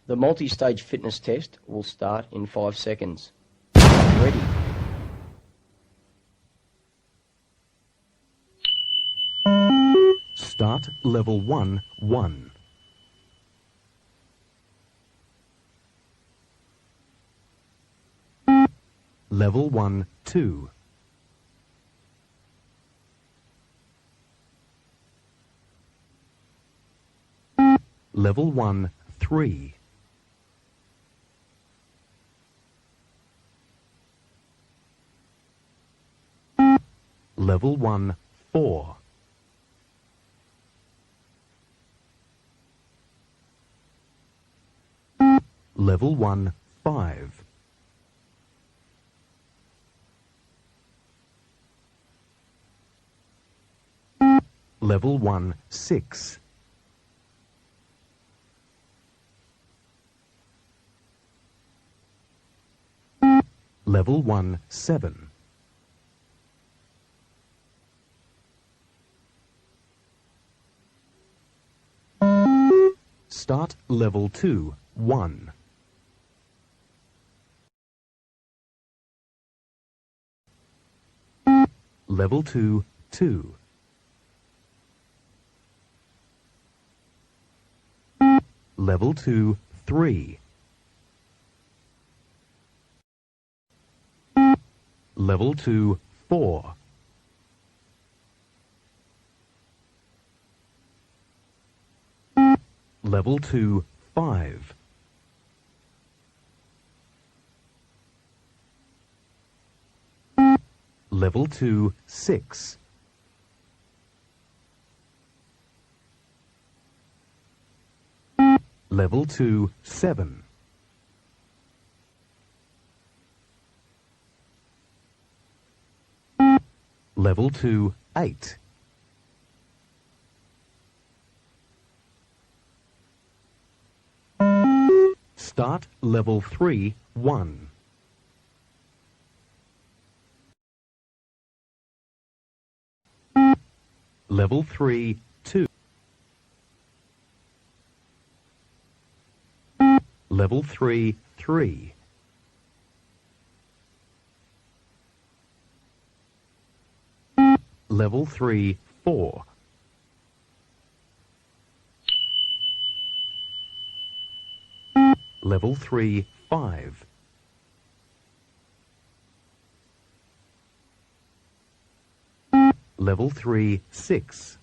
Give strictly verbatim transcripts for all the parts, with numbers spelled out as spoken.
The multi-stage fitness test will start in five seconds. Ready. Start level one, one. Level one, two. Level one, three. Level one, four. Level one, five. Level one, six. Level one, seven. Start level two, one. Level two, two. Level two, three. Level two, four. Level two, five. Level two, six. Level two, seven. Level two, eight. Start level three, one. Level three, two. Level three, three. Level three, four. Level three, five. Level three, six.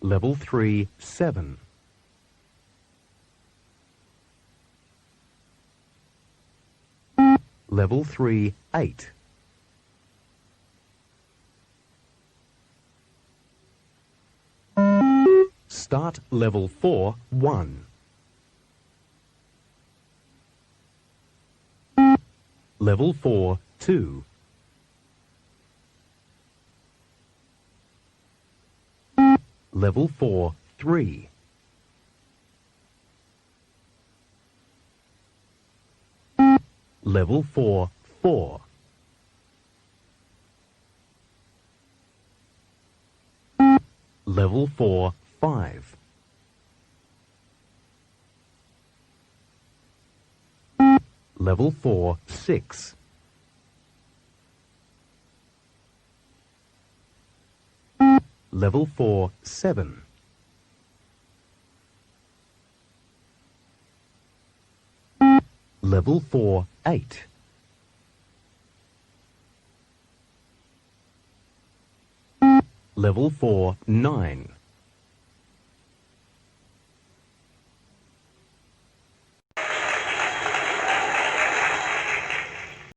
Level three, seven. Level three, eight. Start level four, one. Level four, two. Level four, three. Level four, four. Level four, five. Level four, six. Level four, seven. Level four, eight. Level four, nine.